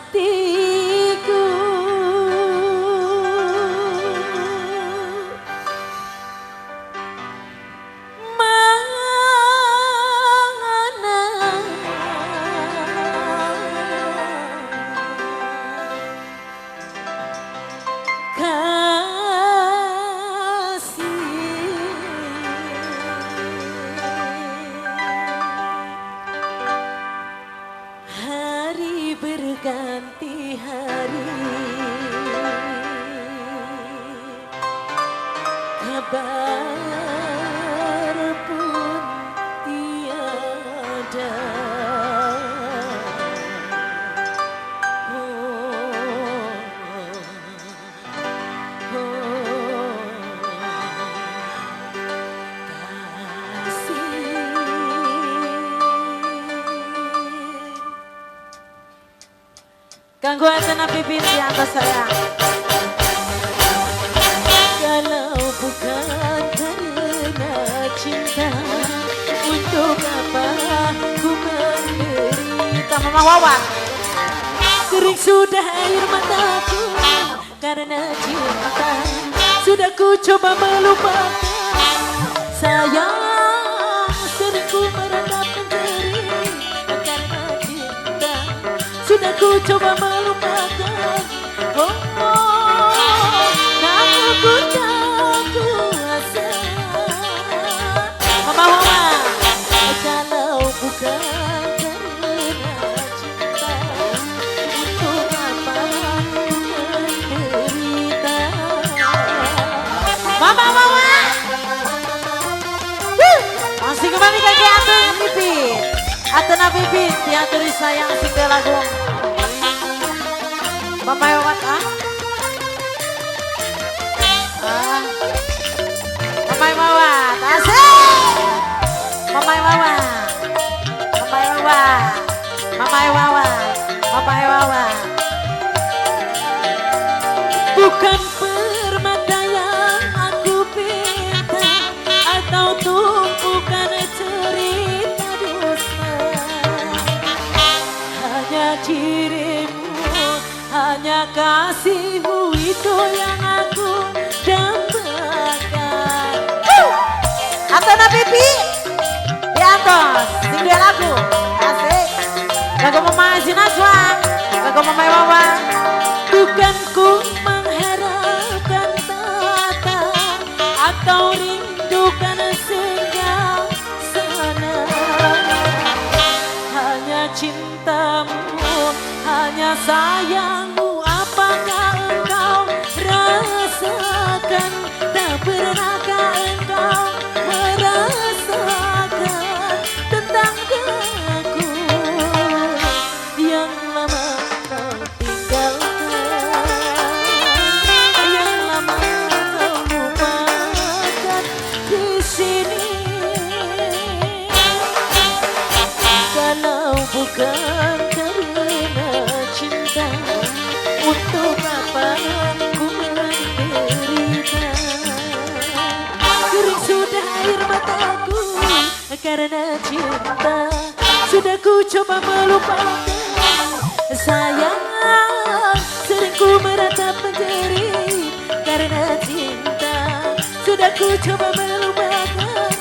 Hatiku. Mana kasih hari berganti hari, kabar pun tiada. Oh, oh, kasih. Kanggo Atena Pipit di atas saya. Kalau bukan karena cinta, untuk apa ku menderita? Mama Wawan. Kering sudah air mataku karena cinta. Sudah ku coba melupakan. Sayang, sering ku meratap menjerit karena cinta. Sudah ku coba melupakan. Oh, oh, namun ku tak kuasa. Mama Wawan. Kalau bukan karena cinta, untuk apa ku menderita? Mama Wawan. Wuh. Masih kembali ke Atena Pipit. Atena Pipit diaturi sayang sing lagu. Mama Wawan ah. Ah. Mama Wawan. Asik. Mama Wawan. Mama Wawan. Mama Wawan. Mama Wawan. Bukan permata yang aku pinta, atau tumpukan cerita dusta. Hanya dirimu, hanya kasihmu itu yang aku dambakan. Atena Pipit di atas sing dua lagu. Asik. Lagu Mama Haji Najwa, lagu Mama Wawan. Bukan ku mengharapkan tata atau rindukan singgah sana. Hanya cintamu, hanya sayangmu, apakah engkau rasakan? Tak pernahkah engkau merasakan tentang aku yang lama kau tinggalkan, yang lama kau lupakan di sini. Kalau bukan karena cinta, untuk apa ku menderita? Kering sudah air mataku karena cinta. Sudah ku coba melupakan. Sayang, sering ku meratap menjerit karena cinta. Sudah ku coba melupakan.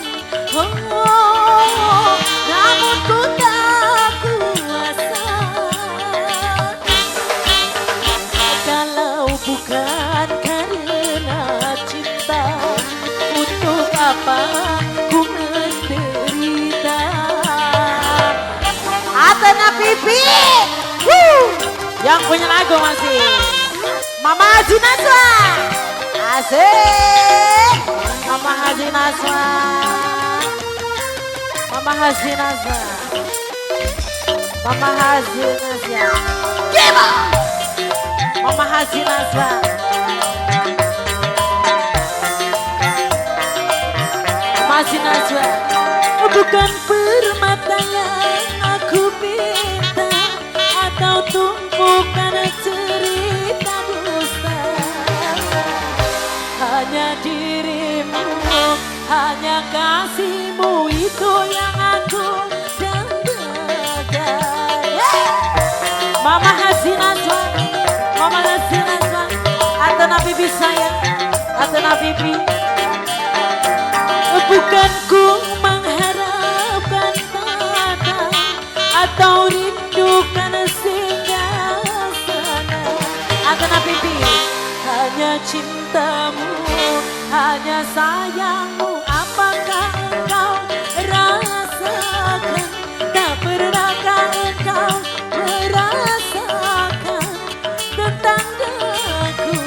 Oh, oh, namun ku tak kuasa. Kalau bukan karena cinta, untuk apa ku menderita? Atena Pipit. Wuh. Yang punya lagu masih Mama Haji Najwa. Asik. Mama Haji Najwa. Mama Haji Najwa. Mama Haji Najwa. Mama Haji Najwa. Mama Haji Najwa. Bukan permata yang aku pinta, atau tumpukan cerita dusta. Hanya dirimu, hanya kasihmu itu yang aku dambakan. Mama Haji Najwa, Mama Haji Najwa, Atena Bibi sayang, Atena Bibi. Bukan ku mengharapkan tata atau rindukan singgasana. Atena Bibi. Hanya cintamu, hanya sayangmu, apakah engkau rasakan? Tak pernahkah engkau merasakan tentang aku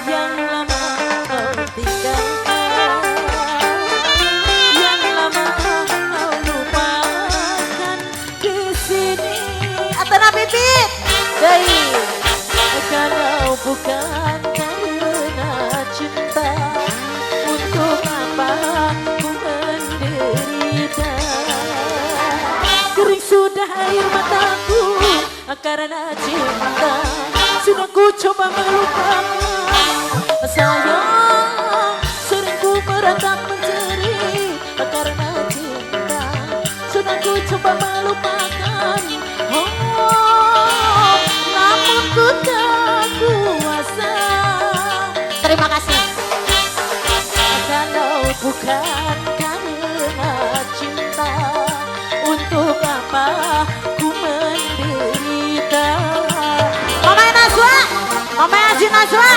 yang lama kau tinggalkan, yang lama kau lupakan di sini. Atena Bibi. Deui. Kalau bukan karena cinta, untuk apa ku menderita? Kering sudah air mataku karena cinta. Sudah ku coba melupakan, sayang, sering ku meratap menjerit karena cinta. Sudah ku coba melupakan, oh, namun ku tak kuasa. Terima kasih. Kalau bukan karena cinta, untuk apa ku menderita? Mama Najwa, Mama Haji Najwa.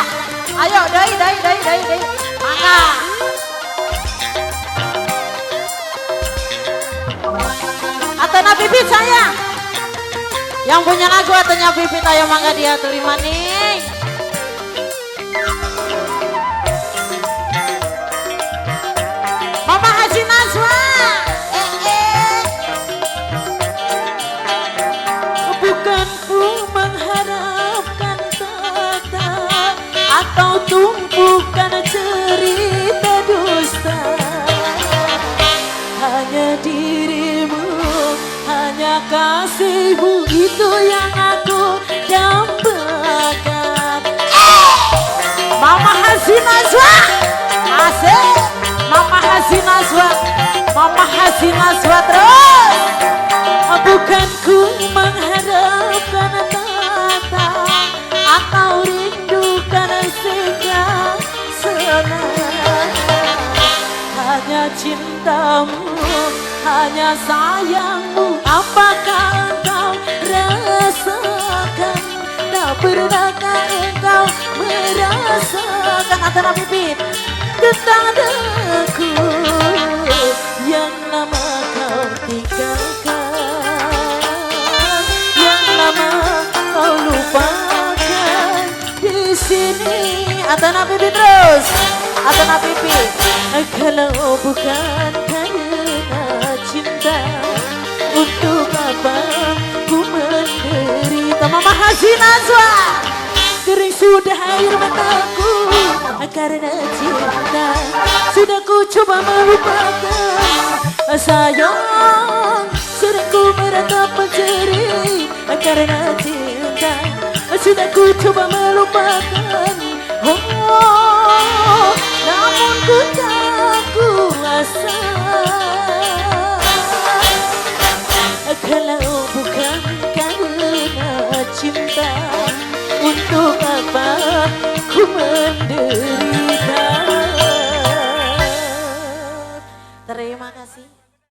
Ayo, deui deui deui deui deui. Mangga. Atena Bibi sayang. Yang punya lagu Atena Bibi ayo mangga dia terima nih. Mama Haji Najwa. Bukan ku mengharapkan tata atau tumpukan cerita dusta. Hanya dirimu, hanya kasihmu itu yang aku dambakan. Mama Haji Najwa. Asik. Mama Haji Najwa. Mama Haji Najwa terus. Bukan ku mengharapkan tata atau rindukan singgasana. Hanya cintamu, hanya sayangmu, apakah engkau rasakan? Tak pernahkah engkau merasakan Atena Bibi tentang aku yang lama kau tinggalkan, yang lama kau lupakan di sini. Atena Bibi terus. Atena Bibi. Kalau bukan karena cinta, untuk apa ku menderita? Mama Haji Najwa. Kering sudah air mataku karena cinta. Sudah ku coba melupakan, sayang, sering ku meratap menjerit karena cinta. Sudah ku coba melupakan, oh, namun ku tak kuasa. Kalau bukan karena cinta, untuk apa ku menderita? Terima kasih.